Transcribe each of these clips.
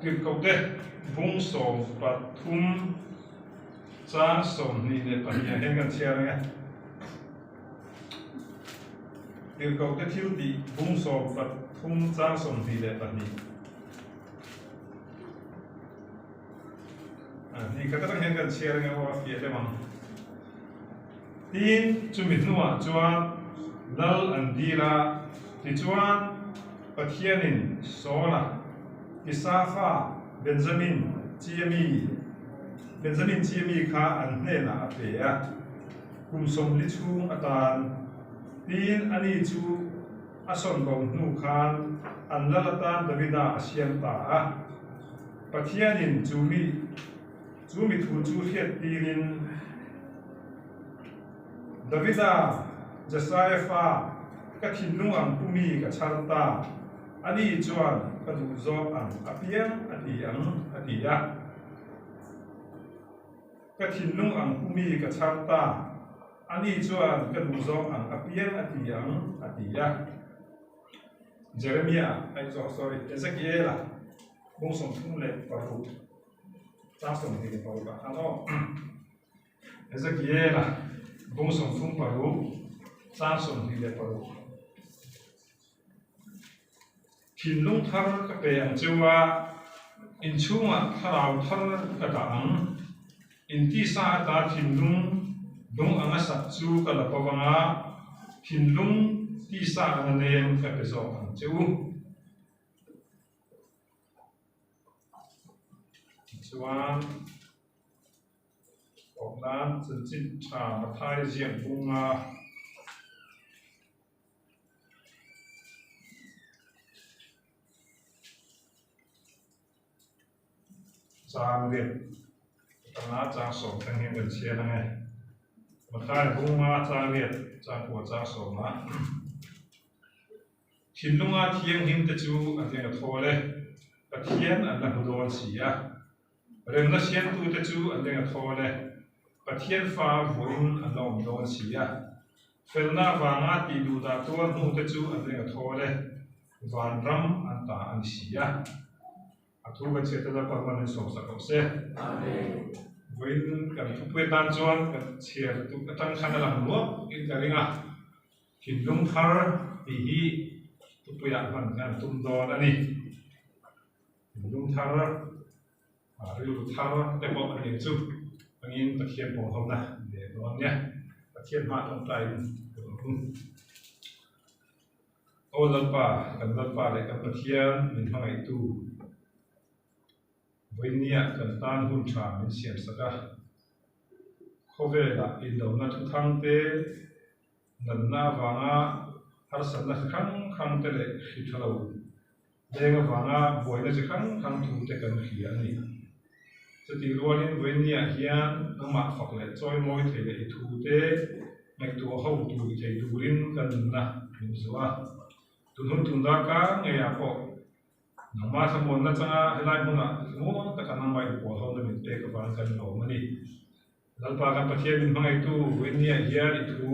Tirhkohte bung 13 chang 22 ah hian kan chhiar ang e. Tirhkohte thil tih bung 13 chang 22. Ni khat atang hian kan chhiar ang e aw a fiah deuh ang. Tin, chumi hnuah chuan Lal an dil a, tichuan Pathianin Saula, Isafa, Benjamin chi ami, Benjamin chi ami kha an hnenah a pe a, kum 40 chhung atan. Tin, ani chu a sawn bo hnu khan an Lal atan Davida a siam ta a. Pathianin chu mi. Chu mi thu chu hriat tirin Davida, Jesaia fa, ka thinlung ang pu mi ka chhar ta, ani chuan ka duh zawk ang apiang a ti ang, a ti a. Ka thinlung ang pu mi ka chhar ta, ani chuan ka duh zawk ang apiang a ti ang, a ti a. Jeremia, ai sorry, Ezekiela, bung 36. Chang 26 ah khan aw. Ezekiel-a bung 36 chang 26. Thinlung thar ka pe ang cheu a, inchhungah thlarau thar ka dah ang. Intisa ata thinlung lung anga sak chu ka la bo ang a, thinlung tisa anga nem ka pe zawk ang cheu. Tichuan, awm nan chanchin tha Mathai ziak bunga chang riat atanga chang sawm thleng hian kan chhiar ang e. Mathai bunga chang riat chang kua chang sawmah. Thinlunga thianghlim te chu an eng a thawl e, Pathian an la hmu dawn si a. Remna siamtu te chu an eng a thawl e, Pathian fa vuahin an la awm dawn si a. Felna avanga tih duh dah tuar hnu te chu an eng a thawl e, vanram an ta a ni si a. A thu kan chhiat ila Parman in sawmsak rawh se. Vawiin kan thupui atan chuan kan chhiar tuk atang khan a lang luak in ka ring a. Thinlung thar tih hi thupuiah hman kan tum dawn a ni. Thinlung thar, rilru thar te pawh a ni chu hmangin Pathian pawlhawmna leh dawn nia. Pathian hma tawngtaiin ka rawn tum. Aw Lalpa, kan Lalpa leh kan Pathian min hmangaihtu, vawinia kan tan hun tha min siamsak a, khawvelah indona thuthang te, Natna avanga harsatna chi hrang hrang te leh hri tha lo leng avanga buaina chi hrang hrang thu te kan hria a ni. Chutih rualin vawinia hian nangmah fak leh chawi mawi thei leh i thu te ngaihtuah ho tur i thei turin kan nunna min zuah a. Tunhun tun darkar ngeiah pawh nangmah thlamuanna changa helai hmunah thlamuang taka nangmah inpawl hona min pek avang kan lawm a ni. Lalpa kan Pathian min hmangaihtu India hian i thu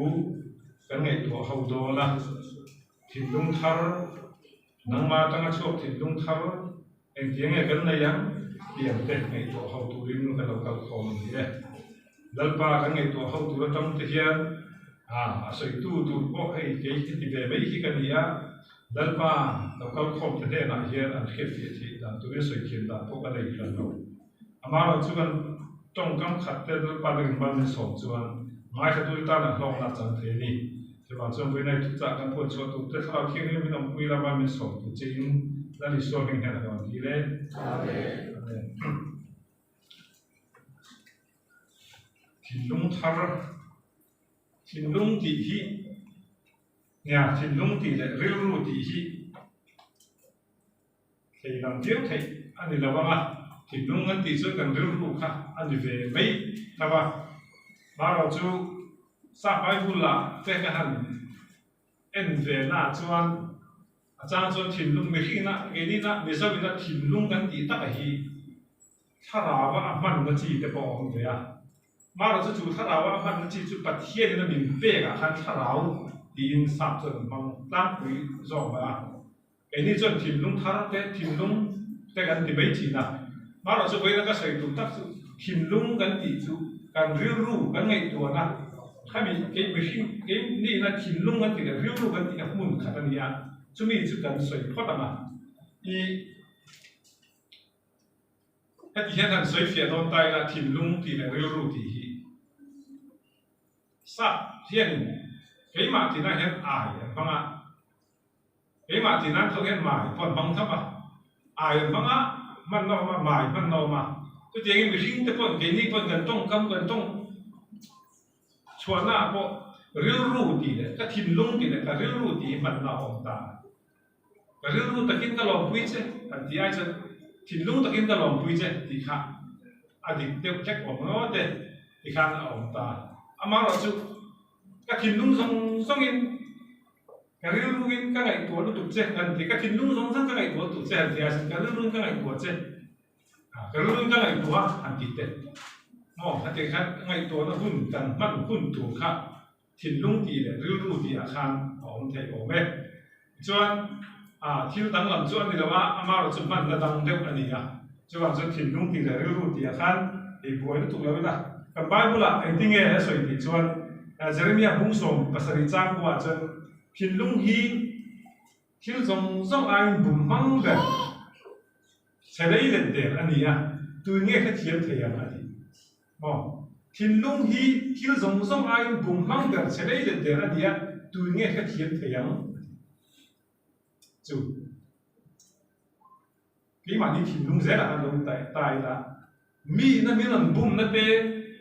kan ngaihtuah ho dawn a, thinlung thar, nangmah atanga chhuak thinlung thar engtiang nge kan nei ang tih ang te ngaihtuah ho turin kan lo kal khawm a ni e. Lalpa kan ngaihtuah ho tur atang te hian a sawitu tur pawh hei kei heti ve mai hi ka ni a, Lalpa lo kal khawm te hnenah hian an hriatfiah theih dan turin sawi thiam dan pawh ka nei hran lo. Amaherawh chu kan tawngkam khat te Lalpa biak inban min sawm chuan ngaithlatute tan an hlawkna a chang thei a ni. Chuvang chuan vawiinai thuchah kan phuan chhuah tur te Thlarau Thianghlim min awmpui lama min sawm tur chein Lal Isua hming hian a rawn dil e. Amen. Thinlung thar, thinlung tih hi nia thinlung tih leh rilru tih hi Thei dang viau theih a ni lo ang a, thinlung an tih chuan kan rilru kha a ni ve mai tho a. Marawh chu Sap Bible ah te ka han en ve na chuan a chang chuan thinlung mihring ah keini na Mizo in a thinlung kan tih tak a hi thlarau a a hmanna chi te pawh a awm ve a. Marawh chu chu thlarau a a hmanna chi chu Pathian in a min pek ah khan thlarau tiin Sap chuan an hmang tlangpui zawk mai a. Keini chuan thinlung thar te, thinlung te kan ti mai thin a. Marawh chu vawiina ka sawi tum tak chu thinlung kan tih chu kan rilru kan ngaihtuahna khami kei mihring kei nihna thinlung kan tih leh rilru kan tihna hmun khat a ni a, chumi chu kan sawi phawt ang a. I heti hian han sawi fiah dawn ta ila thinlung tih leh rilru tih hi sap hianin keimah tihna hian ai an hmang a. Keimah ti nan tho hian mai pawh an hmang thap a, ai an hmang a, hman na awm a, mai hman na awm a. Chutiangin mihring te pawhin keini pawhin kan tawngkam kan tawng chhuahna ah pawh rilru tih leh ka thinlung tih leh ka rilru tih hi hman na a awm ta a. Ka rilru takin ka lawmpui che han tih ai chuan thinlung takin ka lawmpui che tih kha a dik deuh hlek awm ngawt e ti khan a awm ta a. Amaherawhchu ka thinlung zawng zawngin Ka rilruin ka ngaihtuah lutuk che han ti, ka thinlung zawng zawng ka ngaihtuah lutuk che han ti a sin, ka rilruin ka ngaihtuah che, ka rilruin ka ngaihtuah han ti teh. Maw hetiang khan ka ngaihtuahna hun kan hman hun tur kha thinlung tih leh rilru tih ah khan a awm thei awm e. Tichuan thil danglam chu a ni lo a, amaherawh chu hmanna dang deuh a ni a. Chuvang chuan thinlung tih leh rilru tih ah khan ei buai lutuk lo ila. Kan Bible ah engtinge a sawi tih chuan Jeremiah bung 17 chang kuah chuan thinlung hi thil zawng zawng aiin bum hmang ber chhe lei let der a ni a, tui nge hrethiam thei ang a ti. Maw? Thinlung hi thil zawng zawng aiin bum hmang ber chhe lei let der a ni a, tui nge hrethiam thei ang a ti. Chu. Keimahni thinlung zelah khan lo ta ila, miina min rawn bumna te,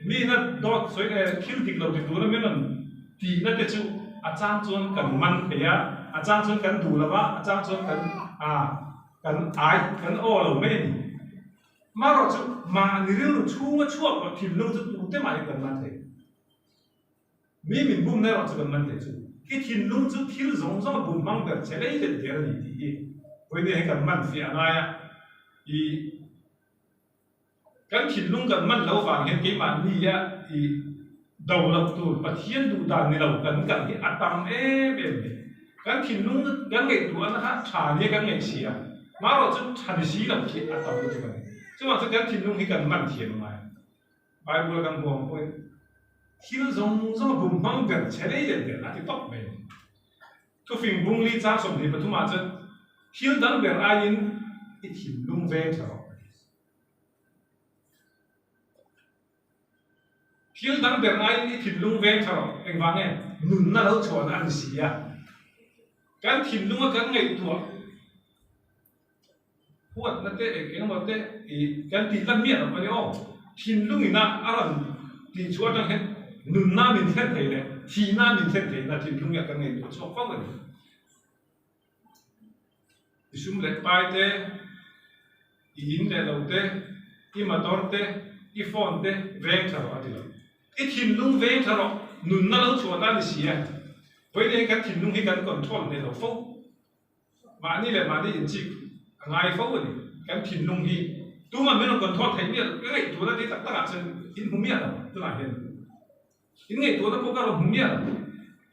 miina dawt sawi eh thil dik lo ti tura min rawn tihna te chu a chang chuan kan man thei a, a chang chuan kan duh lo va, a chang chuan kan ah kan ai kan aw lo mai a ni. Marawh chu mahni rilru chhunga chhuak loh thinlung chu tute mahin kan man thei. Mi min bumna erawh chu kan man thei chu i thinlung chu thil zawng zawng a bum hmang ber che lei let der a ni tih hi vawinia hi kan man fiah a ngai a, i kan thinlung kan man lo vang hian keimahnia i do loh tur Pathian duh dan ni lo kan kal hi a tam em em mai. Kan thinlung kan ngaihtuahna kha tha nia kan ngaih si a, marawh chu tha ni si lo khi a tam lutuk a ni. Chuvang chuan kan thinlung hi kan man thiam a ngai. Bible kan hmu ang pawhin thil zawng zawng a bum hmang ber che lei leh ber a ti tawp mai a ni. Thufing bung li chang 23 ah chuan thil dang ber aiin i thinlung veng tha rawh a ti. Thil dang ber aiin i thinlung veng tha rawh engvang nge nunna lo chhuahna a ni si a. Kan thinlunga kan ngaihtuah Huatna te eng eng emaw te i kan tih lan miah lo a ni aw. Thinlung ina a rawn tih chhuah atang hian nunna min thlen thei leh thihna min thlen thei na thinlung hi a kan ngaihtuah chhuak fo a ni. I sum leh pai te, i in leh lo te, i motor te, i phone te veng tha rawh a ti lo. I thinlung veng tha rawh, nunna lo chhuah ta a ni si a. Vawiin hian kan thinlung hi kan control hneh lo fo. Mahni leh mahni inchik a ngai fo a ni. Kan thinlung hi tumah min rawn control theih miah lo. Ka ngaihtuahna te tak takah chuan in hmu miah lo tunah hian. In ngaihtuahna pawh ka rawn hmu miah lo.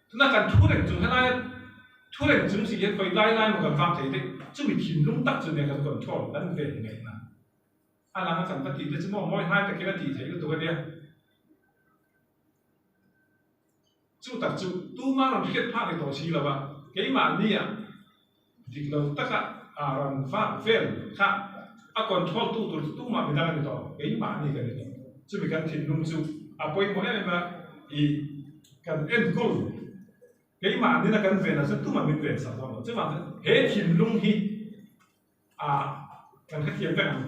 Tunah kan thu reng chung helaia thu reng chung si hian khawi lai lai maw kan vak thei daih. Chumi thinlung tak chu nia kan control kan ven ngaihna. A lang a kan va tih te chu maw mawi hnai takin a tih theih lutuk a nia. Chu tak chu tuma rawn hriat phak ni tawh si lo a, keimahnia dik lo taka a rawn vak vel kha a control tu tur chu tumah midang a ni tawh lo, keimahni kan ni tawh. Chumi kan thinlung chu a pawimawh em em a, i kan enkawl keimahni na kan ven ah chuan tumah min ven sak dawn lo. Chuvang chuan he thinlung hi a kan hrethiam vek ang.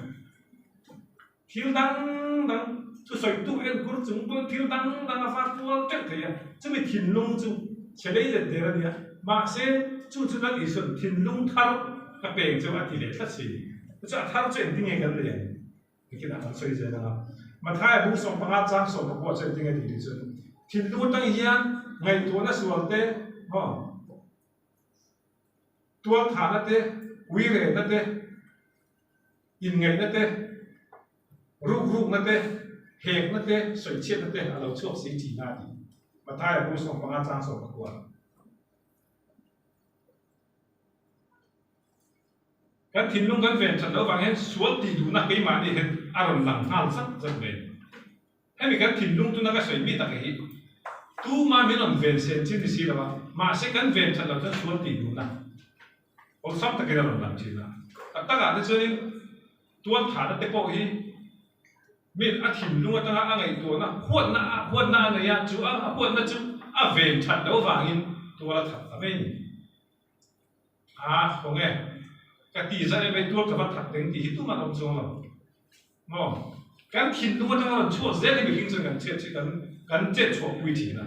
Thil dang dang thusawitu enkur chung pawn thil dang dang a fak kual teuh thei a, chumi thinlung chu chhe lei let der a nia. Mahse, chu chu Lal Isua'n thinlung thar ka peng cheu a ti leh tlat si. Chu a thar chu engtinge kan nei ang? Nikinah kan sawi zel ang a. Mathaia bung 15 chang 19 chuan engtinge tih tih chuan thinlung atang hian ngaihtuahna sual te maw? Tualthahna te, uirehna te, inngaihna te, rukrukna te, hekna te, sawichhiatna te a lo chhuak si thin a ti. Mathaia bung 15 chang 19. Kan thinlung kan ven that loh vang hian sual tih duhna keimahni hian a rawn lang nghal zat zat mai. Hemi kan thinlung tuna ka sawi mi tak hi tuma min rawn ven sen chin ni si lo a, mahse kan ven that loh chuan sual tih duhna awlsam takin a rawn lang thin a. Tak takah te chuanin tual thahna te pawh hi min a thinlung atanga a ngaihtuahna huatna a huatna a nei a, chu a huatna chu a ven that loh vangin tual a that ta mai a ni. A khawnge ka ti zah em ei tual ka va that deng tih hi tumah an awm chuang lo maw? Kan thinlung atanga rawn chhuak zel hi mihring chuan kan chhiat chhiat kan kan chet chhuah pui thin a.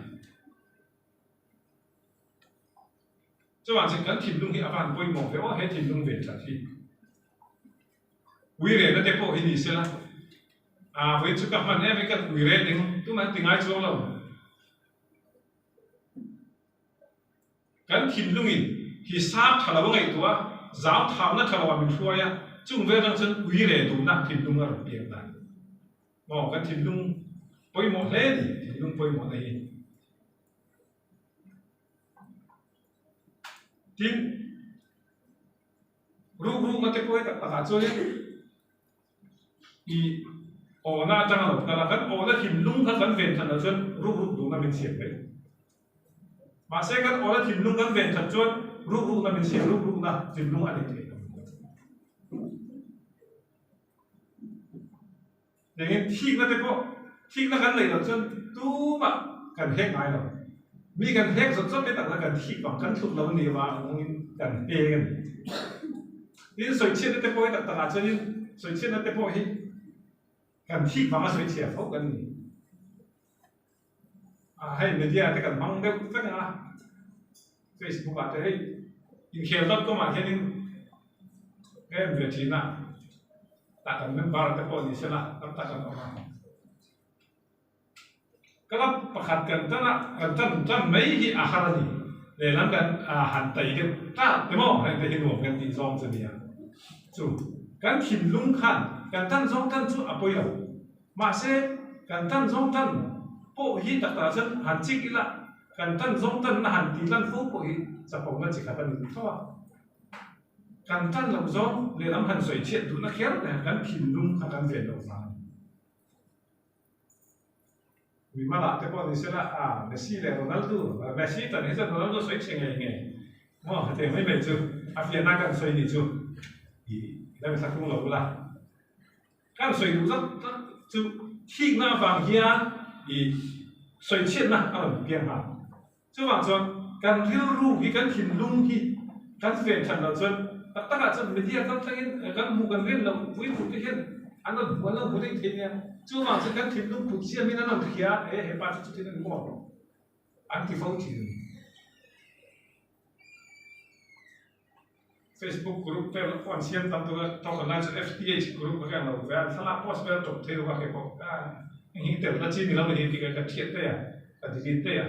Chuvang chuan kan thinlung hi a van pawimawh ve aw he thinlung ve that hi. Ui rehna te pawh hi ni sela a vawi chu ka hman em ei ka ui reh ding tumah an ti ngai chuang lo. Kan thinlungin hisap tha lo a ngaihtuah a, zau thauna tha lo ah min hruai a, chung vel atang chuan ui reh duhna thinlung a rawn piak ta. Maw kan thinlung pawimawh hle a ni, thinlung pawimawhna hi. Tin, ruk rukna te pawh hi tak takah chuanin I awhna atanga lo kal a, kan awhna thinlung kha kan ven that loh chuan ruk ruk duhna min siam mai. Mahse kan awhna thinlung kan ven that chuan ruk rukna min siam, ruk rukna thinlung a nei thei lo. Engin thikna te pawh thikna kan neih loh chuan tumah kan hek ngai lo. Mi kan hek zawt zawt te takna kan thik vang kan thluk lo a nih vangin kan heng a ni. Tin, sawichhiatna te pawh hi tak takah chuanin sawichhiatna te pawh hi kan thik vanga sawichhia fo kan ni. Ah hei media te kan hmang deuh vek ang a, Facebook ah te hei inkhel dot com ah hianin ka en ve thin a, tah kan member te pawh ni sela tam tak an awm a. Club pakhat kan tan a, kan tan tan mai hi a har a ni. Lehlam kan han tai deuh ta te maw heng te hi nuam kan tih zawng chu nia. Chu kan thinlung khan kan tan zawng tan chu a pawi lo. Mahse kan tan zawng tan pawh hi tak takah chuan han chik ila kan tan zawng tanna han tih lan fo pawh hi chapona chi khat a ni tho a. Kan tan loh zawng lehlam han sawi chhiat duhna kher te kan thinlung kha kan ven loh vang a ni. Mimala te pawh ni sela a Messi leh Ronaldo Messi tan hi chuan Ronaldo sawi chhe ngei ngei maw hetiang mai mai chu a fiahna kan sawi nih chu i la mi thlahrung lo ula kan sawi duh zat tak chu thikna avang hian i sawi chhiatna a rawn piang nghal chuvang chuan kan rilru hi kan thinlung hi kan ven that loh chuan tak takah chuan media kal thlengin kan hmuh kan rin loh pui tur te hian an rawn hmu an lo hmu daih thei nia chuvang chuan kan thinlung phut siamin an rawn hria e hepa chu chutin a ni maw an ti fo thin. Facebook group vel pawh an siam tam tawh a, tawk an lai chu FTH group a hian lo ve a, an thlalak post vel a tawp thei lo a kei pawh a enghi tel na chi ni lo ni hi tih ka thiat daih a, ka delete daih a,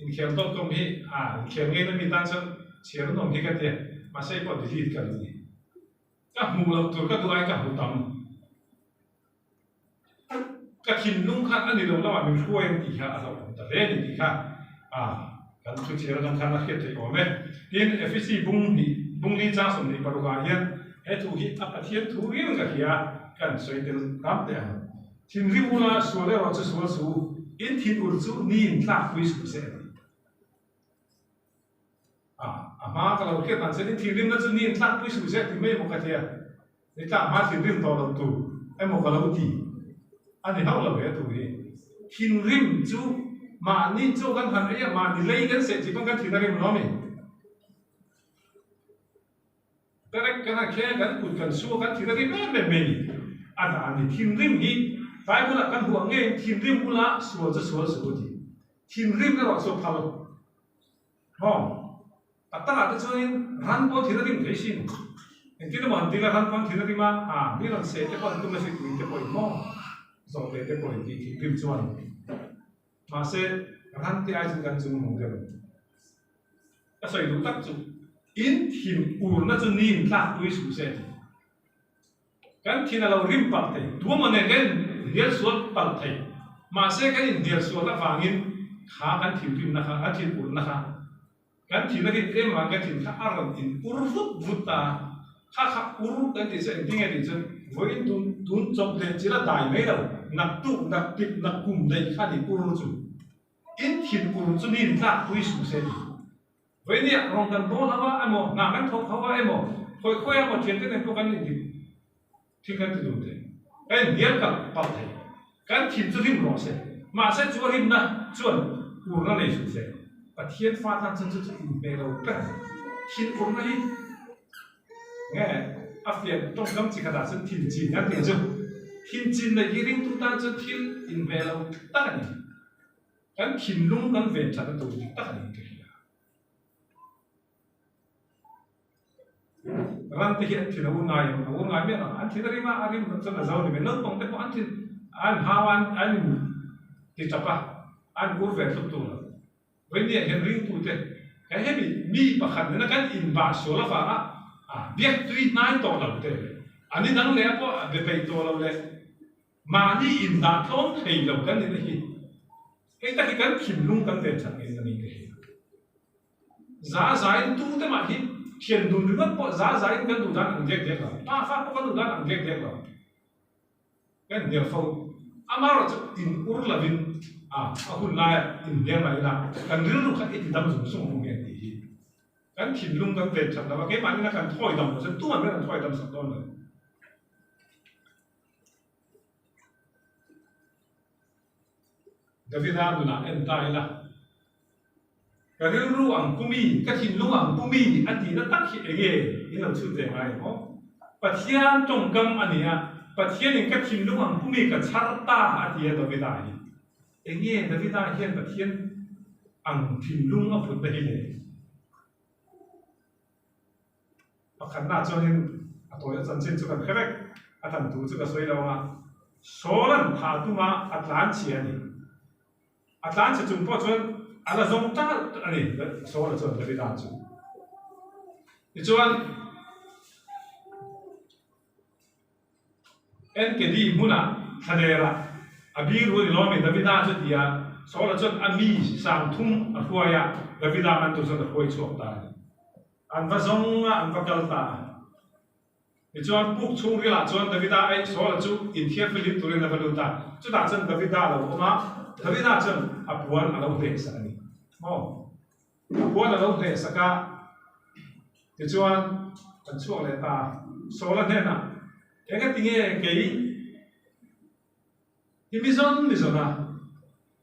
inkhel dot com hi a inkhel ngei na mi tan chuan chhiar an awm hi ka tia, mahse hei pawh delete ka lo ni. Ka hmuh loh tur ka duh ai ka hmu tam. Ka thinlung khan a ni lo lamah min hruai ang tih kha a hlauhawm ta hle a ni tih kha a kan thuchhiar atang khan a hriat theih awm e. Tin, Efesi bung hnih, bung li chang 26 ah hian he thu hi a Pathian thu riau in ka hria a, kan sawi tel tam teh ang. Thinrim ula sual erawh chu sual su, in thin ur chu ni in tlak pui suh se a ti. A, a hma ka lo hriat dan chuan in thinrimna chu ni in tlak pui suh se ti mai emaw ka tia, ni tlak hma thinrim tawh loh tur emaw ka lo ti a ni hauh lo he tur hi. Thinrim chu mahni chaw kan han ei a, mahni lei kan seh tih pawn kan thin a rim lo a mi? Correct kan han khe kan kut kan su a kan thin a rim em em mai ni. A dah a ni. Thinrim hi Bible ah kan huah ngeiin thinrim ula sual chu sual suh u ti. Thinrim erawh chu a phal. Maw? Tak takah te chuanin ran pawn thin a rim thei sin. Engtin emaw han tila ran pawn thin a rim a, ah mi rawn seh te pawh an tum a si tui te pawhin maw zawh leh te pawhin tih thinrim chuan. Mahse ran te ai chuan kan chung nung deuh. Ka sawi duh tak chu in thin urna chu ni in tlak pui suh se ti. Kan thin a lo rim palh thei, tuamaw nen kan inhnial sual palh thei. Mahse kan inhnial sual avangin kha kan thinrimna kha, kan thin urna kha, kan thin a rim em avangin kan thin kha a rawn in ur vut vut ta a. Kha kha ur kan tih chu engtin nge tih chuan vawiin tun tun chawp leh chil a dai mai lo, naktuk, naktip, nakkum daih kha ni ur chu. In thin ur chu mi in tlak pui suh se ti. Vawinia rawng kan bawl ho a emaw, hna kan thawk ho a emaw, khawi khawi a emaw thiante nen pawh kan indik thil kan ti dun thei. Kan inhnial kalh palh thei. Kan thin chu rim rawh se. Mahse chu a rimna chuan urna nei suh se. Pathian fa tan chuan chu chu inhmeh lo ber a ni. Thin urna hi nge a fiah tawngkam chi khatah chuan thin chin kan tih chu. Thin chin neih hi ringtu tan chuan thil inhmeh lo tak a ni. Kan thinlung kan ven thatna tur dik tak a ni ka hria. Ram te hi an thin a ur ngai em? A ur ngai miah lo. An thin a rim a, a rim chuan a zo ni mai. Naupang te pawh an thin an hau a, an in ti tap a, an ur ve tlup tur lo. Vawinia hian ringtute he hemi mi pakhat nena kan inbah sual avanga biak tui hnai tawh lo te leh a ni dang leh pawh be peih tawh lo leh Mahni indah tlawm thei lo kan nihna hi hei tak hi kan thinlung kan ven that ngei na ni ka hria. Za zain tute mah hi thian dun ringawt pawh za zain kan duh dan ang dek dek lo, pa fa pawh kan duh dan ang dek dek lo. Kan hnial fo. Amaherawhchu in ur lovin a a hun laia inhnial mai ila kan rilru kha i ti dam zung zung ang nge tih hi kan thinlung kan ven that lo a, keimahni na kan thawi dam lo chuan tumah hian an thawi dam sak dawn lo. Davida nunah en ta ila, Ka rilru ang pu mi, ka thinlung ang pu mi a tihna tak hi enge in lo chhut ve ngai em aw? Pathian tawngkam a ni a, Pathianin ka thinlung ang pu mi ka chhar ta a ti a Davida hi. Enge Davida hian Pathian ang thinlung a putna hi le? Pakhatna chuanin a tawia chanchin chu kan hre vek, a than thu chu ka sawi lo ang a, Saul-a'n tha tuma a tlan chhia a ni. A tlan chhe chung pawh chuan a la zawng tal a ni, Saul-a chuan Davida chu. Tichuan, Enkedi hmunah thlalerah a biru a ni lawmi Davida chu ti a, Saul-a chuan a mi 3000 a hruai a, Davida man tur chuan a hruai chhuak ta a ni. An va zawng a, an va kal ta a. Tichuan, puk chhungrilah chuan Davida aih Saul-a chu inthiar filim turin a va lut a, chutah chuan Davida a lo awm a, Davida chuan a puan a lo hlehsak a ni. Maw? A puan a lo hlehsak a, tichuan an chhuak leh ta a. Saul-a hnenah, Engati nge kei hi mi zawn mi zawn a?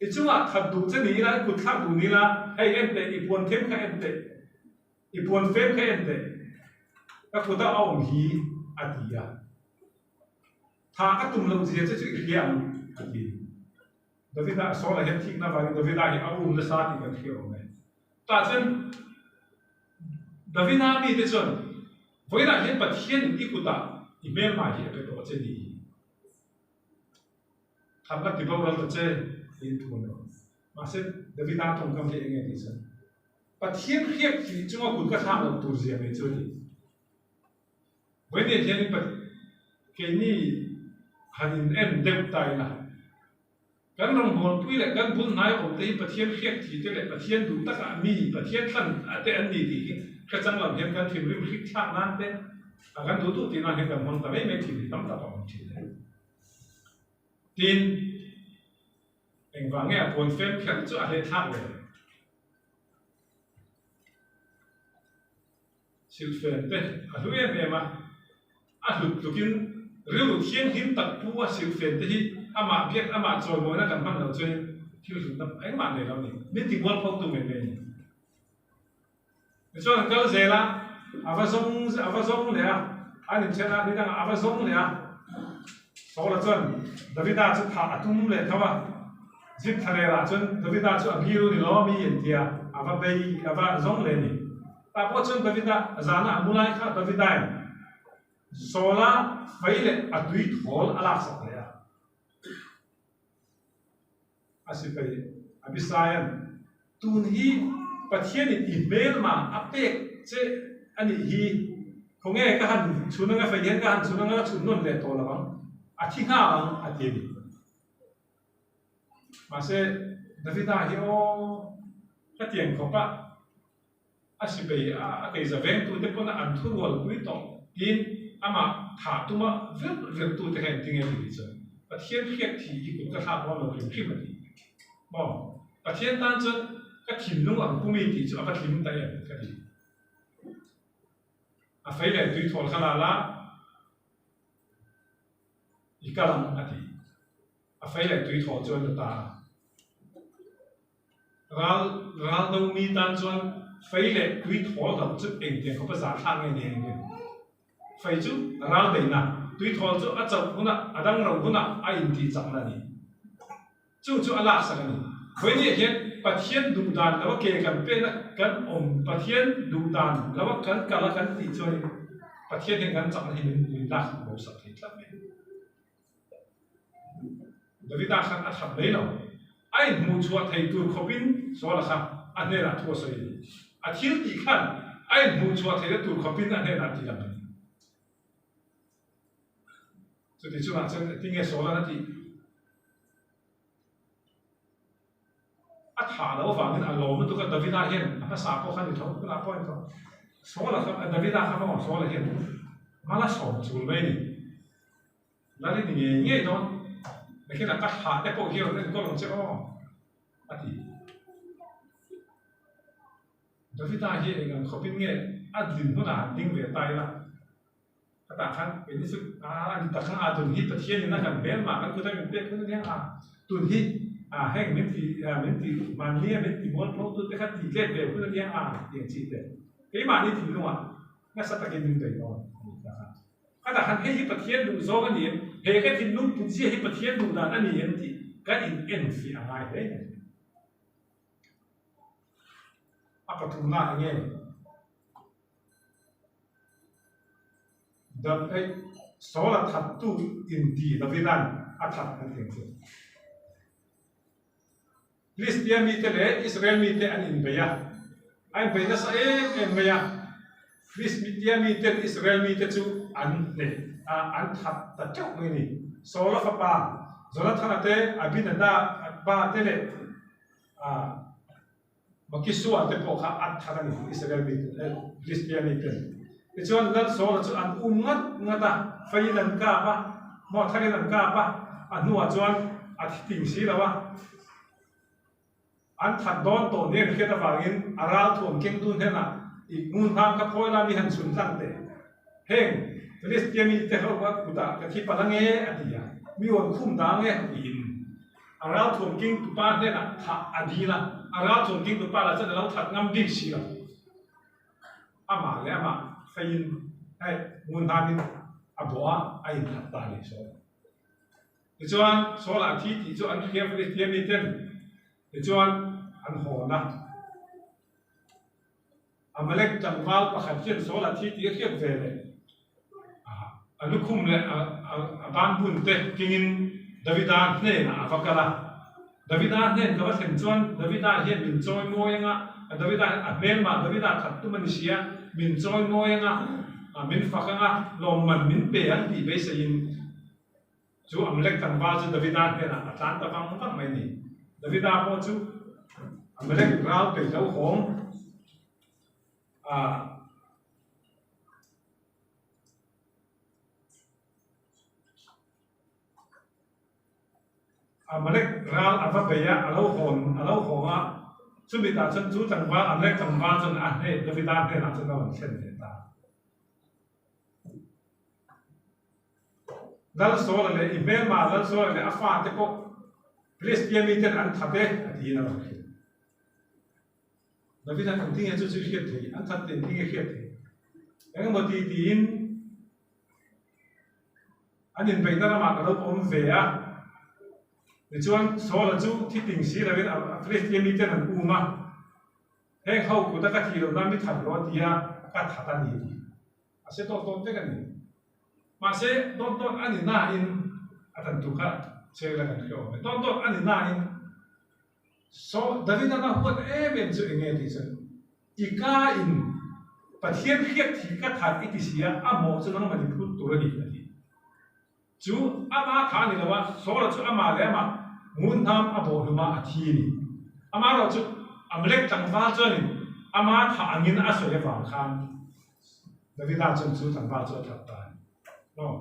I chungah that duh che ni ila, i kut thlak duh ni ila, hei en teh, i puan them kha en teh, i puan fem kha en teh, ka kutah a awm hi, a ti a. Tha ka tum loh zia che chu i hria ang, a ti. Davida Saul-a hian thikna avangin Davida hi a um nasa tih kan hria awm e. Tah chuan Davida mite chuan, Vawiinah hian Pathianin i kutah i hmelhmai hi a pe tawh che ni hi. Thatna ti boral ta che tiin thu an rawn. Mahse, Davida tawngkam hi eng nge tih chuan, Pathian hriat thih chunga kut ka thlak loh tur zia mai chu a ti. Vawiinah hianin keini han in en deuh ta ila, kan rawngbawlpui leh kan bul hnai awm te hi Pathian hriat thih te leh Pathian duh takah mi Pathian thlan a te an ni tih hi hre chang lo hian kan thinrim hrik thlak nan te a kan duh duh tih nan hian kan hmang ta mai mai thin hi tam tak a awm thin a ni. Tin, engvang nge a puan fem kher chu a hleh thlak ve? Silhfen te a hlu em em a, a hlut tlukin rilru thianghlim tak pu a silhfen te hi amah biak amah chawimawina kan hman loh chuanin thil hlutna engmah nei lo a ni, min ti mual pho tu mai mai a ni. Tichuan an kal zel a, a va zawng a va zawng leh a, an inthen a, ni dangah a va zawng leh a, Saula chuan Davida chu thah a tum leh tho a, Zip thlalerah chuan Davida chu a biru ni lo mi an ti a, a va bei a va zawng leh a ni. Tah pawh chuan Davida zana a mu lai kha Davidain Saula fei leh a tui thawl a laksak leh a. A sipai Abisaia'n, Tun hi Pathianin i hmelma a pek che a nih hi, khawnge ka han chhun anga fei hian ka han chhun anga ka chhun nawn leh tawh lo ang, a thi nghal ang a ti a ni. Mahse, Davida hi aw ka tiang khawp a, a sipai a keiza vengtute pawn an thurualpui tawh. Tin, amah thah tuma vir virtute kha engtin nge ti tih chuan Pathian hriat thi i kut ka thlak dawn lo hrim hrim a ti. Maw? Pathian tan chuan ka thinlung ang pumi tih chu a va tling ta em ka ti. A fei leh tui thawl kha la la, i kal ang a ti. A fei leh tui thawl chuan la ta a. Ral ral do mi tan chuan fei leh tui thawl loh chu engtiang khawpa zah thlak nge ni ang em? Fei chu ral beihna, tui thawl chu a chauh hunah, a dang ro hunah a intih chakna a ni. Chu chu a laksak a ni. Vawinia hian Pathian duh dan lo a ke kan pehna kan awm, Pathian duh dan lo a kan kal a kan tih chuanin Pathian hian kan chakna hi min min lak bosak thei tlat mai. Davida khan a that mai lo. A inhmuh chhuah thei tur khawpin Saula kha a hnenah thu a sawi a ni. A thil tih khan a inhmuh chhuah theihna tur khawpin a hnenah ti lang a ni. Chuti chungah chuan engtin nge Saula'n a tih? A thah loh avangin a lawm lutuk a, Davida hian a hmasa pawh kha ni tho, tunah pawh a ni tho. Saula kha, Davida kha maw Saula hian mal a sawm chul mai a ni. Lal i ni ngei ngei dawn, nakinah ka thlah te pawh hi rawn enkawl ang che aw, a ti. Davida hi eng ang khawpin nge a din hunah han ding ve ta ila? Ka tah khan keini chu a ani tak khan a tun hi Pathian in a kan hmel mah kan kut a min pek hun ania a tun hi a heng min ti min ti mahni a min ti mual pho tu te kha ti tlet ve hun ania a tih ang chi te keimahni thinlungah nasa takin min bei dawn a ni ta kha. Ka tah khan hei hi Pathian duh zawng a ni em? He ka thinlung put zia hi Pathian duh dan a ni em tih kan in en fiah a ngai hle mai. A pathumna eng nge? Dam eih Saul a thattu inti Davida'n a that an ti ang chu. Filistia mite leh Israel mite an inbei a, a inbei nasa em em mai a. Filistia miten Israel mite chu an hneh a, an that ta teuh mai a ni. Saula fapa Jonathana te, Abinadaba te leh Makisua te pawh kha a that a ni, Israel mite eh Filistia miten. Tichuan Lal Saula chu an um ngat ngat a, feiin an kap a, maw tharin an kap a, a hnuah chuan a thi ting si lo a. An that dawn tawh nia hriat avangin a ralthuam kengtu hnenah i ngun hang ka phawi la mi han chhun tlang teh. Heng Filistia mite ho kha kutah ka thi palh ange a ti a, mi rawn khum dah ange tiin a ralthuam kingtupa hnenah thah a dil a, a ralthuam kingtupa lah chuan a lo that ngam bik si lo. Amah leh amah feiin hei ngun hnamin a bawh a, a inthat ta a ni sawi. Tichuan Saul-ah a thi tih chu an hria Filistia miten tichuan an hawn a. Amalek tlangval pakhat hian Saul a thi tih a hriat ve leh a lukhum leh a banbun te kengin Davida hnenah a va kal a. Davida hnen ka va thlen chuan Davida hian min chawi mawi anga, Davida hian a hmelmah Davida that tum a ni sia, min chawi mawi anga, min fak anga, lawmman min pe ang tih beiseiin Chu Amalek tlangval chu Davida hnenah a tlan ta vang vang mai a ni. Davida pawh chu Amalek ral peih lo hawng a. Amalek ral a va bei a, a lo hawn a lo hawng a, chumi tah chuan chu tlangval Amalek tlangval chuan a hne Davida hnenah chuan a rawn thlen ve ta. Lalsawla leh i hmelma Lalsawla leh a fate pawh Filistia miten an that e, a tiin a rawn hrilh. David-a'n engtin nge chu chu i hriat theih? An that tih engtin nge hriat theih? Eng emaw ti tiin an inbeihna ramah ka lo awm ve a. Tichuan Saula chu thi ting si loin Filistia miten an um a. Heng ho kuta ka thih loh nan mi that rawh a ti a, ka that a ni a ti. A se tawt tawt vek a ni. Mahse, dawt dawt a ni nain a tan tur kha cheng la kan hre awm e. Dawt dawt a ni nain So David-an a huat em em chu eng nge tih chuan i ka in Pathian hriat thi ka that i ti si a, a mawh chu nangmah ni phut tur a ni a ti. Chu ama tha a ni lo a, Saula chu amah leh amah ngun hnam a bawh hlum a, a thi a ni. Amaherawh chu Amalek tlangval chuanin ama tha angin a sawi avang khan. Davida chuan chu tlangval chu a that ta a ni. Maw?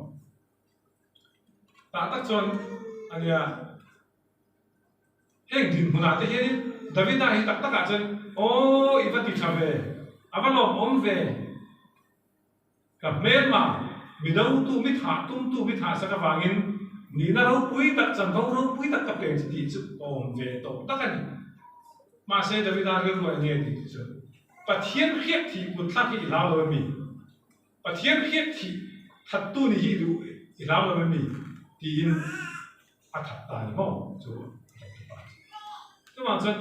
Tah tak chuan a nia. Heng dinhmunah te hianin Davida hi tak takah chuan aw i va ti tha ve, a va lawmawm ve, ka hmelma mi dotu, mi thah tumtu, mi thah sak avangin nihna ropui tak, chanvo ropui tak ka peng che tih chu awm ve tawh tak a ni. Mahse Davida rilru eng nge tih chu Pathian hriat thih kut thlak hi i hlau lo em mi? Pathian hriat thih thattu ni hi duh i hlau lo em mi? tiin a that ta ni maw chu a lo ti pa chu. Chuvang chuan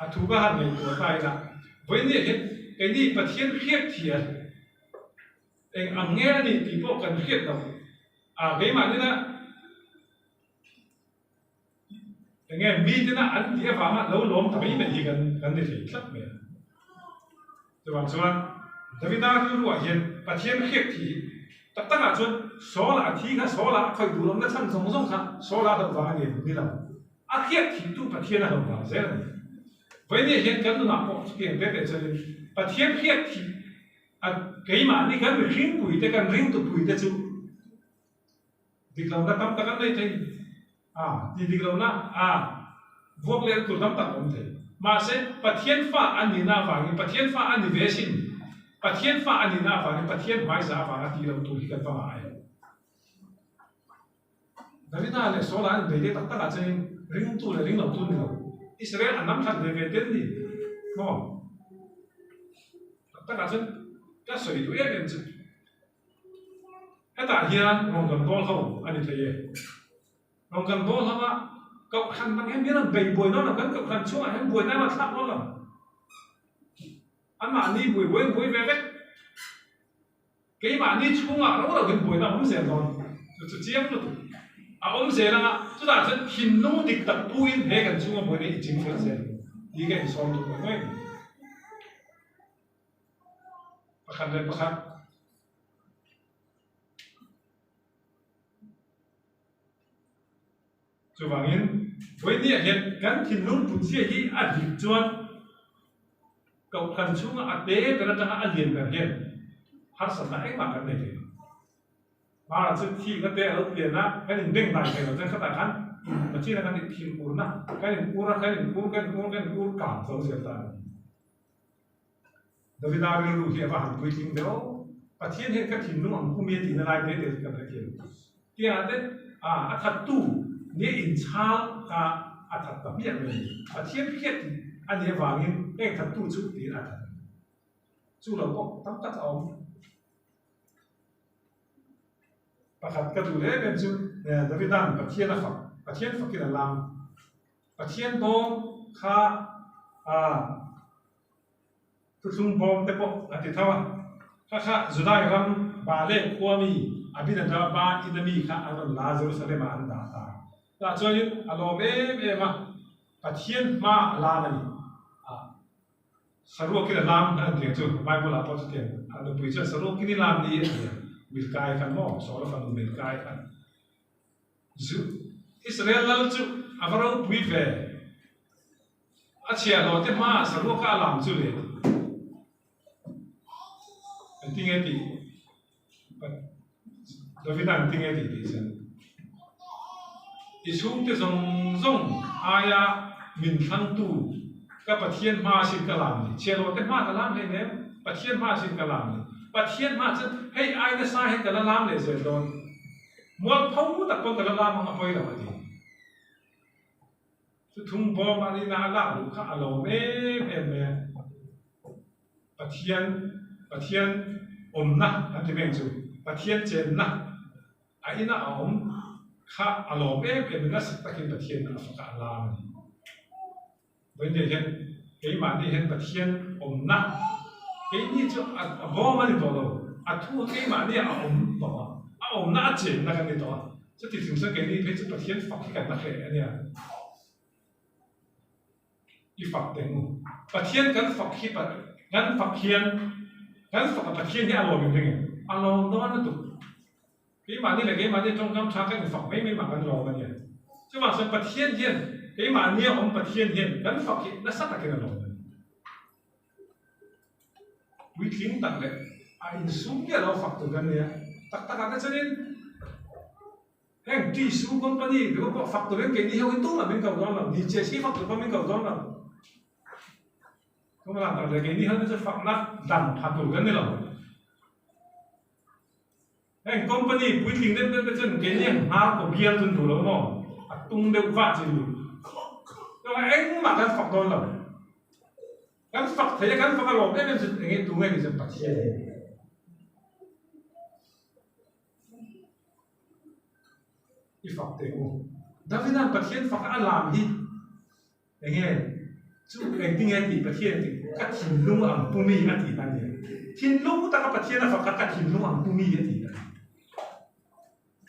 a thu ka han ngaihtuah ta ila, vawinia hian keini Pathian hriat thih a eng ang nge a nih tih pawh kan hriat lo a, keimah nena Eng nge mitena an tih avanga lo lawm ta mai mai hi kan kan ni thei tlat mai a. Chuvang chuan Davida rilruah hian Pathian hriat thi hi tak takah chuan Saul-a a thi kha Saul-a a khawih duh lohna chhan zawng zawng kha Saul-a a hlauh vang a ni ni lo. A hriat thihtu Pathian a hlauh vang zel a ni. Vawinia hian kan nunah pawh chutiang te te chuanin Pathian hriat thih a keimahni kan mihringpuite kan ringtupuite chu Dik lohna tam tak an nei thei a, tih dik lohna a vuak leh tur tam tak a awm thei. Mahse, Pathian fa a nihna avangin, Pathian fa a ni ve sin, Pathian fa a nihna avangin Pathian hmaiza avanga tih loh tur hi kan va ngai lo. Davida leh Saula an inbei leh tak takah chuanin ringtu leh ring lotu an ni lo. Israel an lam thlan ve ve tel ni maw? Tak takah chuan ka sawi duh em em chu. Hetah hian rawn kan bawl ho a ni thei e. Rawn kan bawl ho a, kohhran dang hian min rawn bei buai dawn lo, kan kohhran chhungah hian buaina a rawn thlak dawn lo. Anmahni buai buai an buai ve vek. Keimahni chhungah ro lo hian buaina a awm zel dawn. Chu chu chiang lutuk. A awm zel anga, chutah chuan thinlung dik tak puin he kan chhunga buaina hi i ching fel zel tih ka insawm duh mai mai a ni. Pakhat leh pakhat. Chuvangin, vawinia hian kan thinlung putzia hi a dik chuan kohhran chhunga a te ber atanga a lian ber hian harsatna engmah kan nei thei lo. Mara chu thihna te a lo pian a, kan inbeng dai thei lo chuan khatah khan Pathian a kan inthinurna, kan in ur a, kan in ur, kan in ur, kan in ur kang zo zel ta a ni. Davida rilru hi a va han puitling ve aw. Pathian hian ka thinlung ang pu mi a tihna lai te te chu kan hrethiam. Tiangah te a thattu nia inchhal kha a that ta hmiah mai a ni. Pathian hriat tih a nih avangin heng thattu chu tiin a that a ni. Chu lo pawh tam tak a awm. Pakhat ka duh em em chu Davida'n Pathian a fak, Pathian fakin a lam. Pathian bawm kha thuthlung bawm te pawh a ti tho a, kha kha Judai ram Baale khua mi Abinadaba ina mi kha an rawn la Jerusalem ah an dah ta. Tah chuanin a lawm em em a, Pathian hma a lam a ni. Saruakin a lam a tiang chu Bible ah pawh chutiang a nupui chuan saruakin i lam ni a ti a, Milkai khan maw Saula fanu Milkai khan. Zu Israel lal chu a va ropui ve. A chhiahhlawh te hmaah saruaka a lam chu le engtinge tih Davida engtinge tih tih chuan i chhungte zawng zawng aia min thlangtu ka Pathian hma sin ka lam ni chhiahhlawh te hma ka lam hleinem Pathian hma sin ka lam ni Pathian hma chuan hei ai nasa hian ka la lam leh zel dawn. Mualpho tak pawn ka la lam ang a pawi lo a ti. Thuthung bawm a nihna a lak luh kha a lawm em em mai a. Pathian, Pathian awmna an ti mai ang chu. Pathian chenna a ina a awm kha a lawm em em a, nasa takin Pathian a fak a, a lam a ni. Vawiin hian keimahni hian Pathian awmna keini chu a bawm a ni tawh lo, a thu a keimahni a awm tawh a, a awmna a chenna kan ni tawh a, chuti chung chuan keini phei chu Pathian fak hi kan la hreh a nia. I fak teh u. Pathian kan fak hi kan fak hian kan fak a Pathian hi a lawm em ring em? A lawm dawn lutuk. Keimahni leh keimahni tawngkam tha kan infak mai mai mah kan lawm a nia. Chuvang chuan Pathian hian keimahnia awm Pathian hian kan fak hi nasa takin a lawm a ni. Puitling tak leh A insum nge lo fak tur kan nia. Tak tak ah te chuanin heng tissue company te pawh fak turin keini ho hi tumah min ko dawn lo, ni che si fak tur pawh min ko dawn lo. Tumah tak leh keini ho te chu fakna dan pha tur kan ni lo. Heng company puitling deuh deuh te chuan keini ang hnar kaw bial chu an duh lo maw? A tung deuh vah chi an duh. Chuan engmah kan fak dawn lo. Kan fak thei a, kan fak alawm em em chu eng nge tu nge ni chuan Pathian hi a ni. I fak teh u. Davida'n Pathian fak a lam hi Eng nge chu engtin nge tih Pathian tih ka thinlung ang pu mi a tih a ni. Thinlung taka Pathian a fak a ka thinlung ang pu mi a tih a ni.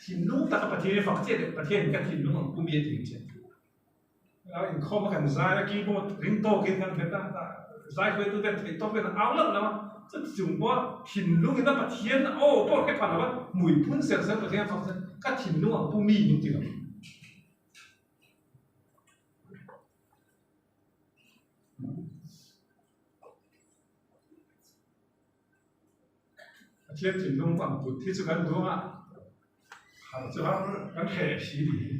Thinlung taka Pathian a fak chiah leh Pathian ka thinlung ang pu mi a tih ang chiah. Inkhawm a kan zai a keyboard ring tawkin kan hmet a, zai hruaitu ten theih tawkin an au loh loh a, chuti chung pawh thinlung in a Pathian aw pawh hre pha lo a hmui phun ser ser Pathian a fak chuan ka thinlung ang pu mi min ti lo. Pathian thinlung ang put hi chu kan duang a, har chu har kan hreh si ni hi.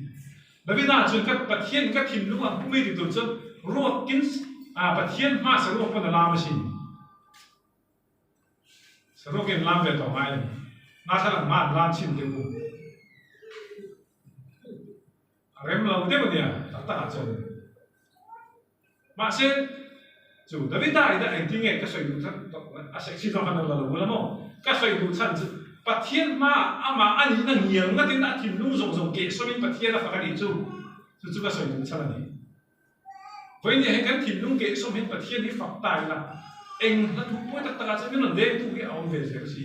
Davida chuan ka Pathian ka thinlung ang pumi ti tur chuan ruakin Pathian hma saruak pawn a lam asin. Saruakin lam ve tawh ngai a ni. Nathlan hma an lam chhin deuh u. A rem lo deuh a nia, tak tak ah chuan. Mahse, chu Davida ina engtin nge ka sawi duh chhan a sexy zawk khan a la lo bul a maw? Ka sawi duh chhan chu Pathian hmaah amah a nihna ngial ngatin a thinlung zawng zawng kehsawmin Pathian a fak a nih chu, chu chu ka sawi duh chhan a ni. Vawinia hian kan thinlung kehsawm hian Pathian hi fak ta ila, eng hla thu pawi tak takah chuan min rawn dengtu hi a awm ve zel si.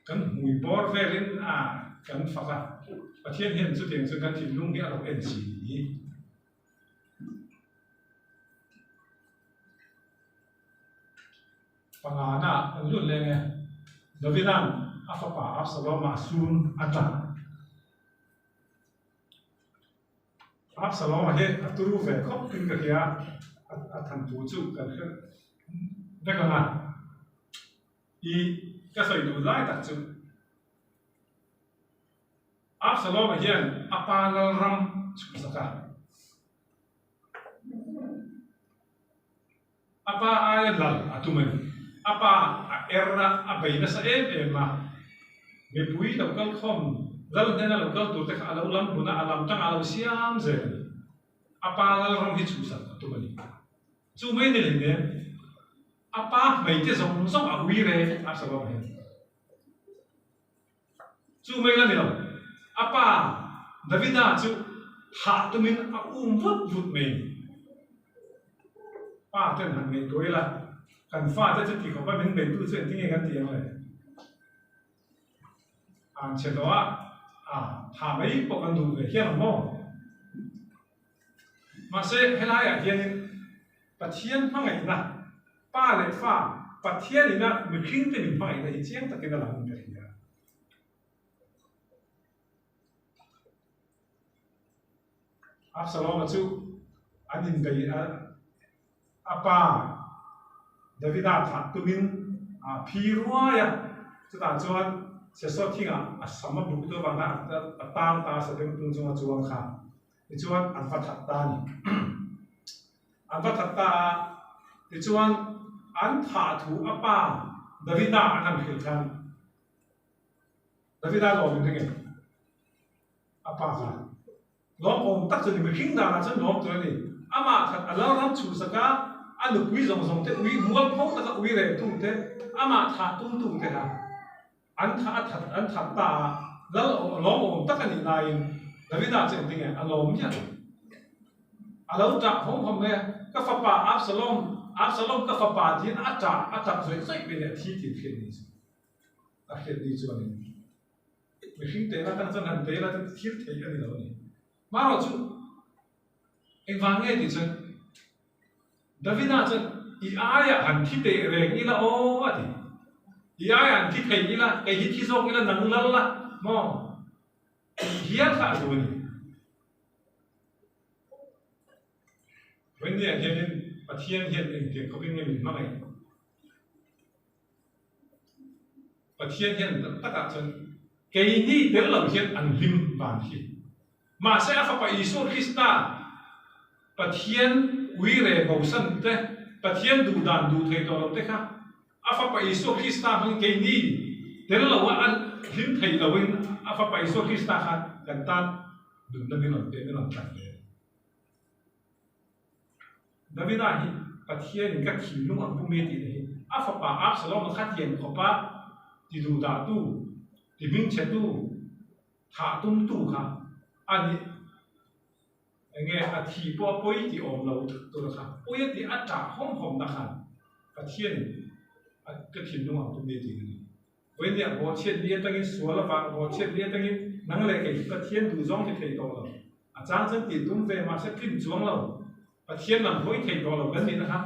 Kan hmui bawr velin a kan fak a, Pathian hian chutiang chuan kan thinlung hi a lo en si ni. Pangana an lut leng e. Davida'n a fapa Absalom-a a sun a ṭah. Absalom-a hi a turu ve khawp in ka hria a, a thanthu chu kan hre vek ang a. I ka sawi duh lai tak chu Absalom-a hian a pa lalram chhuhsak a, a pa aia lal a tum a ni. A pa a er a, a bei nasa em em a, mipui lo kal khawm lal hnena lo kal tur te kha a lo lam bun a, a lam tangah a lo siam zel a ni. A pa lalram hi chhuhsak a tum a ni. Chu mai ni leh nen. A pa hmeite zawng zawng a ui reng Absalom hian. Chu mai la ni lo, a pa Davida chu thah tumin a um vut vut mai a ni. Pa ten han ngaihtuah ila, kan fate chu ti khawpa min beitu chu engtin nge kan ti ang le? An chhe tawh a, a thah mai pawh kan duh ve hian ang maw? Mahse, helaiah hianin Pathian hmangaihna, Pa leh Fa, Pathian ina mihringte min hmangaihna hi chiang takin a lang in ka hria. Absalom-a chu an inbei a, a pa Davida thah tumin a phi ruai a, chutah chuan Sesawt thingah a sam a buk tu avanga a tang ta a sabengtung chunga chuang kha Tichuan an va that ta a ni. An va that ta a, tichuan an thah thu a pa Davida an han hrilh khan Davida lawm in ring em? A pa kha lawm awm tak chu ni, mihring danah chuan lawm tur a ni. Amah that a lalram chhuhsak a, a nupui zawng zawng te ui mualpho taka ui reh tu te, amah thah tum tu te kha An thah a that an that ta a, lal lawm awm tak a nih laiin Davida chu engtin nge a lawm miah lo. A lo ṭah hawm hawm mai a, Ka fapa Absalom, Absalom ka fapa tiin a ṭah a ṭap zawih zawih mai leh a thi tih an hriat ni chu. A hriat ni chuanin mihring tehna atang chuan han bei la chu thil thei a ni lo a ni. Marawh chu engvang nge tih chuan Davida chuan, I aiah han thi teh reng ila aw, a ti. I aiah han thi thei ila, kei hi thi zawk ila nang lal la maw? Tih hial kha a duh a ni. Vawinia hianin. Pathian hian engtiang khawpin nge min hmangaih? Pathian hian tak takah chuan keini tel lo hian an hlim van hi. Mahse a Fapa Isua Krista Pathian uire bosan te, Pathian duhdan duh thei tawh lo te kha a Fapa Isua Krista hmangin keini tel lo a an hlim thei loin a Fapa Isua Krista kha kan tan nunna min rawn pe, min rawn tlan ve. Davida hi Pathianin ka thinlung ang pum e tihna hi a fapa Absalom-a kha tiang khawpa ti duhdahtu, ti hmingchhetu, thah tumtu kha a ni. Enge a thi pawh a pawi tih awm lo tura kha pawi a tih a ṭah hawm hawmna khan Pathianin ka thinlung ang pum e tihna ni. Vawinia bawhchhiat ni atangin sual avang bawhchhiat ni atangin nang leh kei hi Pathian duh zawng ti thei tawh lo. A chang chuan tih tum ve mahse tlin chuang lo. Pathian lam hawi thei tawh lo kan nihna kha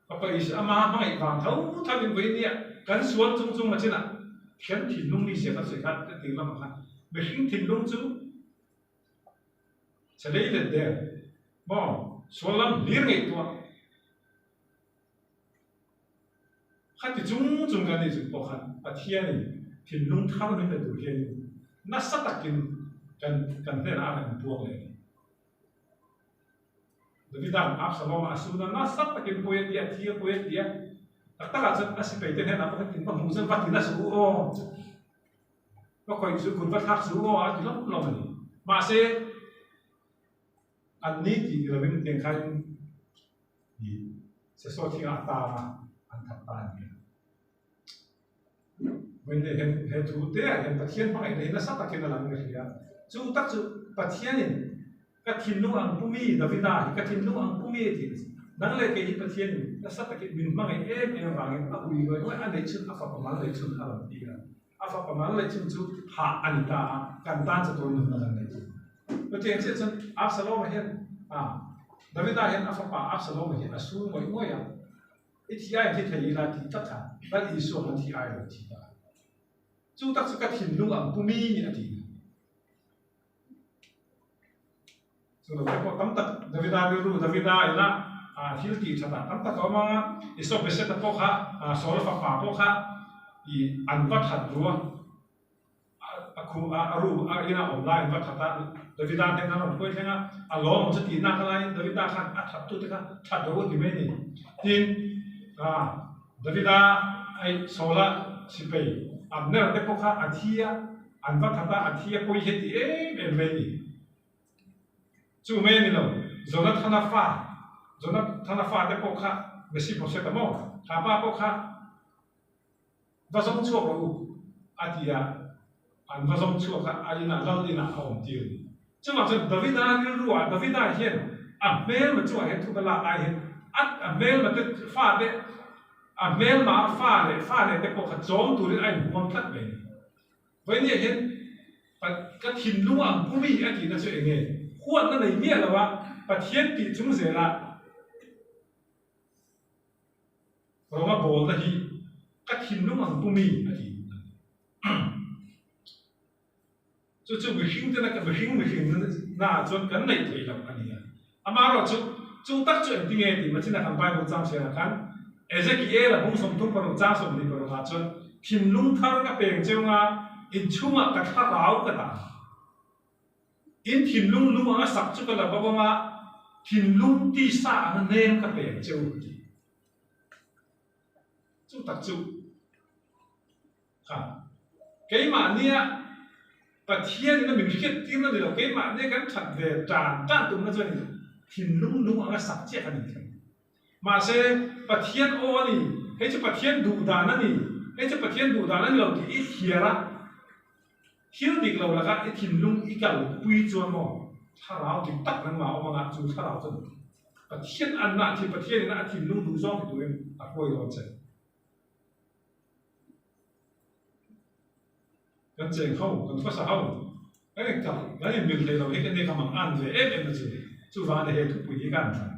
Fapa Isua ama hmangaih vang tho tho in vawinia kan sual chung chung machinah thian thinlung mi zia kan sawi kha ka tir lamah khan mihring thinlung chu chhe lei let der maw sual lam hlir ngaihtuah Khati chung chung kan nih chung pawh khan Pathianin thinlung thar min pe tur hianin nasa takin kan kan hnenah a rawn inpuang leh a ni. Davida'n Absalom-a a sun a, nasa takin pawi a ti a, thi a pawi a ti a, tak takah chuan a sipai te hnenah pawh khan in va hmuh chuan va ti nasa u aw, va khawih chu kut va thlak chu aw a ti lawm lawm a ni. Mahse, an ni tih ni lovin tiang khain i Sesaw thingah a tang a, an that ta a ni a. Vawiin hian he thu te ah hian Pathian hmangaihna hi nasa takin a lang ka hria. Chu tak chu Pathianin ka thinlung ang pu mi Davida hi ka thinlung ang pu mi a tih nang leh kei hi Pathianin nasa takin min hmangaih em em avangin a ui ngawih ngawih a neih chhun a fapa mal neih chhun a rawn ti a. A fapa mal neih chhun chu hah a ni ta a, kan tan chatuan nunna kan nei thung. Chutiang chiah chuan Absalom-a hian ah Davida hian a fapa Absalom-a hi a sul ngawih ngawih a, i thi aiin thi thei ila tih tak kha Lal Isua khan thi ai lo thi ta a. Chu tak chu ka thinlung ang pu mi a ti. Chu lo te pawh tam tak Davida rilru Davida ina thil tih that ah tam tak a awm ang a, Isua Beseta pawh kha Saula fapa pawh kha i an va that ru a, a khuh a a room a ina awm lai an va that a, Davida hnen an rawn hruai thleng a, a lawm ang chu tih nak laiin Davida khan a that tute kha that ro a ti mai a ni. Tin, Davida ai Saula sipai Abner te pawh kha a thi a, an va that a, a thi a pawi hi a ti em em mai a ni. Chu mai a ni lo, Jonathana fa, Jonathana fa te pawh kha Mephibosheth-a maw? Kha pa pawh kha va zawng chhuak rawh u a ti a, an va zawng chhuak a, a inah lal inah a awm tir a ni. Chuvang chuan Davida rilruah Davida hian a hmelma chungah hian thu ka lak ai hian a a hmelma te fa te a hmelma a fa leh fa leh te pawh kha chawm turin a inhuam tlat mai a ni. Vawinia hian ka thinlung ang pu mi a tihna chu eng nge? Huatna nei miah lo a, Pathian tih chung zelah Roma bawlna hi ka thinlung ang pu mi a ti a ni. Chu chu mihring tena mihring mihring naah chuan kan neih theih loh a ni a. Amaherawh chu, chu tak chu engtinge tih machina kan Bible chang chhiarah khan Ezekiel-a bung 36 chang 26 ah chuan thinlung thar ka peng cheu nga inchhungah ka thlarau ka dah. In thinlung lung anga sak chu ka la bo anga thinlung tisa anga nem ka peng cheu a ti. Chu tak chu kha keimahnia Pathian in a min hriat tirna ni lo, keimahnia kan that ve tan tan tumna chuan in thinlung lung anga sak chiah kan inthlen. Mahse, Pathian aw a ni, hei chu Pathian duh dan a ni, hei chu Pathian duh dan a ni lo tih i thliar a, thil dik lo lakah i thinlung i kalpui chuan maw thlarau dik tak nangmah a awm anga chu thlarau chuan Pathian anna a thi, Pathian in a thinlung duh zawng ti turin a hruai dawn che. Kan cheng ho, kan khawsa ho, kan in kal, kan in mil thei lo hi ka nia ka mang an ve em em na chu chuvang a ni he thupui hi ka an thlan.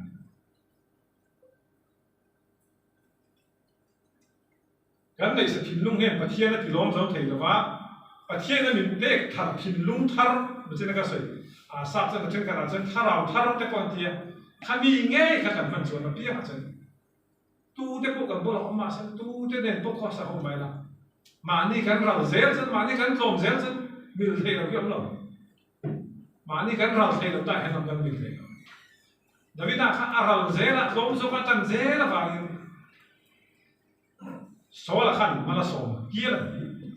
Kan neihsa thinlung hian Pathian a ti lawm zo thei lo va, Pathian a min pek thar thinlung thar, machina ka sawi, a sap chuan a thenkhatah chuan thlarau thar te pawh an ti a. Khami ngei kha kan hman chuan apiangah chuan tute pawh kan bulah awm mahse tute nen pawh khawsa ho mai la. Mahni kan ral zel chuan mahni kan tlawm zel chuan mil theih lo hi awm lo. Mahni kan ral thei lo tah hian awm kan mil thei lo. Davida kha a ral zel a, tlawm zawk a tan zel avangin Saul-a khan mal a sawm hial a ni.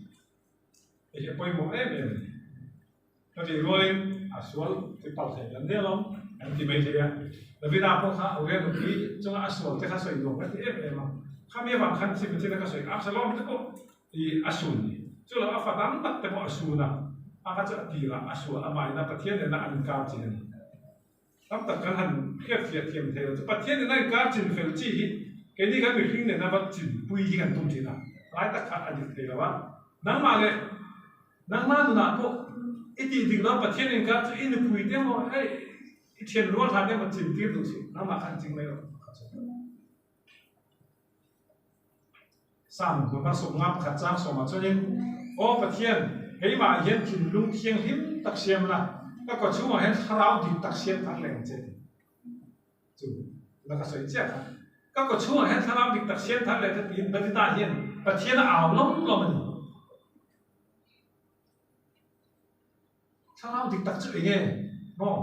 Hei hi a pawimawh em em a ni. Ka tih rualin a sual ti palh thei kan nia lo an ti mai thei a. Davida pawh kha Uriah nupui chunga a sual te kha sawi nuam kan ti em em a. Khami avang khan chim chin a ka sawi Absalom te pawh i a sun ni. Chu lo a fa tam tak te pawh a sun a, a kha chu a tirah a sual amah ina Pathian nena an inkar chin a ni. Tam tak kan han hriatfiah thiam thei lo chu Pathian nena inkar chin fel chi hi keini kan mihring nena va chinpui hi kan tum thin a, lai tak kha a dik thei lo a. Nangmah leh nangmah nunah pawh i tih dik lo Pathian inkar chu i nupui te emaw hei i thian rual hlan te emaw chin tir duh suh, nangmah khan ching mai rawh kha chu. Psalm number 51 chang sawmah chuanin, Aw Pathian, keimah hian thinlung thianghlim tak siam la, ka kawchhungah hian thlarau dik tak siam thar leh ang che ti. Chu la ka sawi chiah kha. Ka kawchhungah hian thlarau dik tak siam thar leh che tiin Davida hian Pathian a au lawm lawm a ni. Thlarau dik tak chu eng nge maw?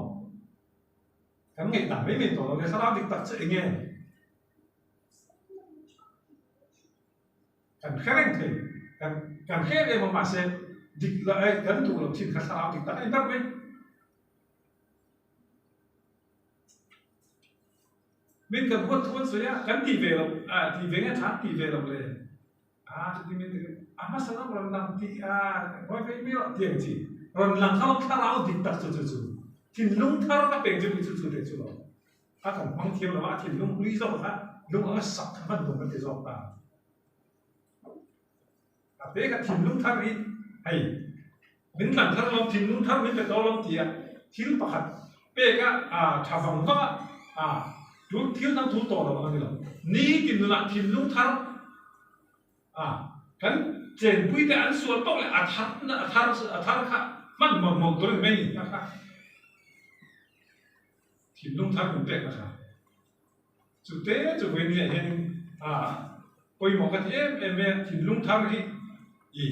Kan ngaihdan mai mai tawh lo le, thlarau dik tak chu eng nge? Kan hre reng thei, kan kan hre em em a mahse dik lo eh kan duh loh thin kha thlarau dik tak a ni ber mai. Min kan huat thu an sawi a, kan tih ve loh ah tih ve nge tha an tih ve loh le ah chuti min ti a hmasa lam rawn lang tih ah ngawi ve mai rawh tih ang chi rawn lang kha thlarau dik tak chu chu chu thinlung thar ka peng chu chu chu te chu lo. A kan hmang thiam lo a, a thinlung hlui zawk kha lung anga sak kha hman tur kan ti zawk ta. A pe kha thinlung thar hi hei min tlan thar lawm, thinlung thar min pe tawh lawm tia thil pakhat pek a a tha vang vang a, a tul thil dang tul tawh lo ang a ni lo. Nitin nunah thinlung thar a kan chenpui te an sual pauh leh a thar a thar a thar kha hman mawlh mawlh tur a ni mai ni kha kha. Thinlung thar min pek nasa. Chute chu vawinia hianin a pawimawh ka ti em em mai a, thinlung thar hi i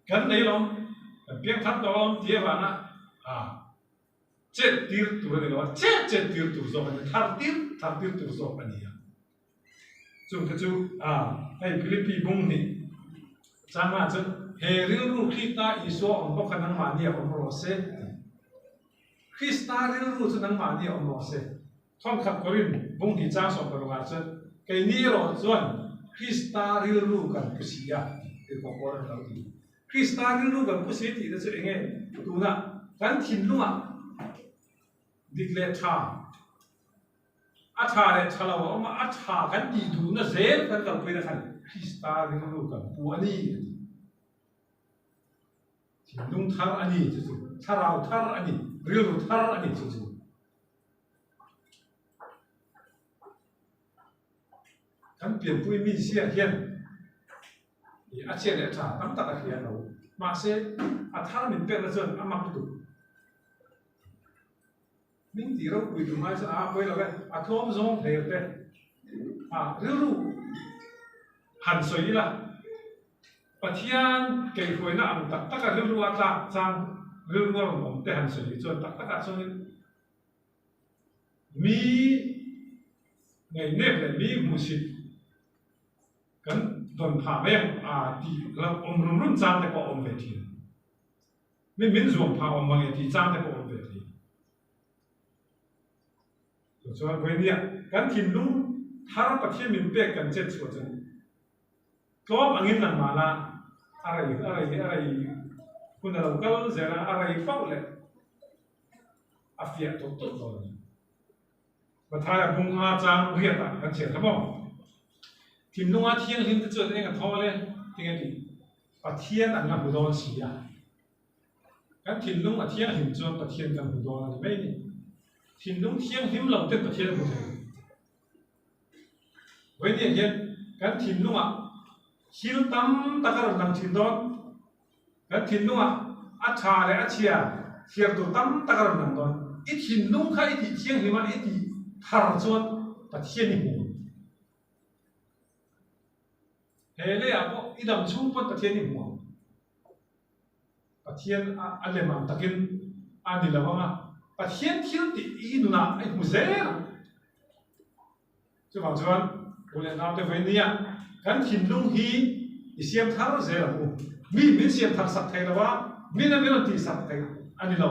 kan nei lawm, kan piang thar tawh lawm tih avanga a chet tir tur a ni lo a, chet chet tir tur zawk a ni, thar tir thar tir tur zawk a ni a. Chungte chu a hei Philippi bung hnih changah chuan he rilru Krista Isua awm bawk kha nangmahni a awm rawh se a ti. Krista rilru chu nangmahni a awm rawh se. Thawnkhat Korin bung hnih chang 16 ah chuan keini erawh chuan Krista rilru kan pu si a tih pawh Paul an lo ti. Krista rilru kan pu si tih te chu enge tunah kan thinlungah dik leh tha A tha leh tha lo a awm a, a tha kan tih duhna zel kan kalpuina khan Krista rilru kan pu a ni a ti. Thinlung thar a ni chu chu, thlarau thar a ni, rilru thar a ni chu chu. Kan pianpui mi ziah hian a chhiat leh a tha tam tak a hria lo. Mahse, a thar min pekna chuan a mak lutuk. Min tih ropui duh ngai chuan a pawi lo e, a tlawm zawng hler te a rilru han sawi ila, Pathian keihruaina ang tak taka rilru a tlak chang rilru a rawn awm te han sawi chuan tak takah chuanin mi ngaihnep leh mi hmuhsit kan dawn phah mai ang a tih hlauh awm rum rum chang te pawh a awm ve thin. Mi min zuam phah awm mang e tih chang te pawh awm ve thei. Chu chuan vawinia kan thinlung thar Pathian min pek kan chet chhuah chuan tlawm angin lang mah la a rei a rei a rei hun a lo kal zel a, a rei pauh leh a fiah tawlh tawlh dawn a ni. Mathaia bung a chang riat ah kan chhiar kha maw? Thinlunga thianghlim te chuan eng a thawl e tinge tih Pathian an la hmu dawn si a, kan thinlung a thianghlim chuan Pathian kan hmu dawn a ni mai ni. Thinlung thianghlim lo ten Pathian a hmu thei. Vawinia hian kan thinlungah thil tam tak a rawn lang thin dawn. Kan thinlungah a tha leh a chhia thiar tur tam tak a rawn lang dawn. I thinlung kha i tih thianghlim a, i tih. thar chuan Pathian i hmu. He leiah pawh i dam chhung pawn Pathian i hmu ang. Pathian a lem ang takin a ni lo ang a, Pathian thil tih i nunah i hmu zel ang. Chuvang chuan u leh naute vawi nia kan thinlung hi i siam thar zel ang u. Mi min siam thar sak thei lo a, min a min rawn tih sak thei a ni lo.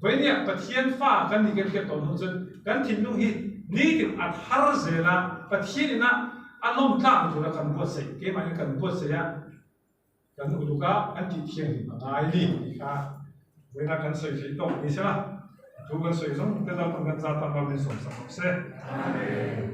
Vawi nia Pathian fa kan nih kan hriat tawh hnu chuan kan thinlung hi nitin a thar zel a, Pathian ina a lawm tlak tura kan buatsaih, keimahni kan buatsaih a, Kan uluk a, an tih thianghlim a ngai ni tih kha vawiina kan sawi theih tawk ni sela, thu kan sawi zawng te Lalpan kan za tam ram in sawmsak rawh se. Amen.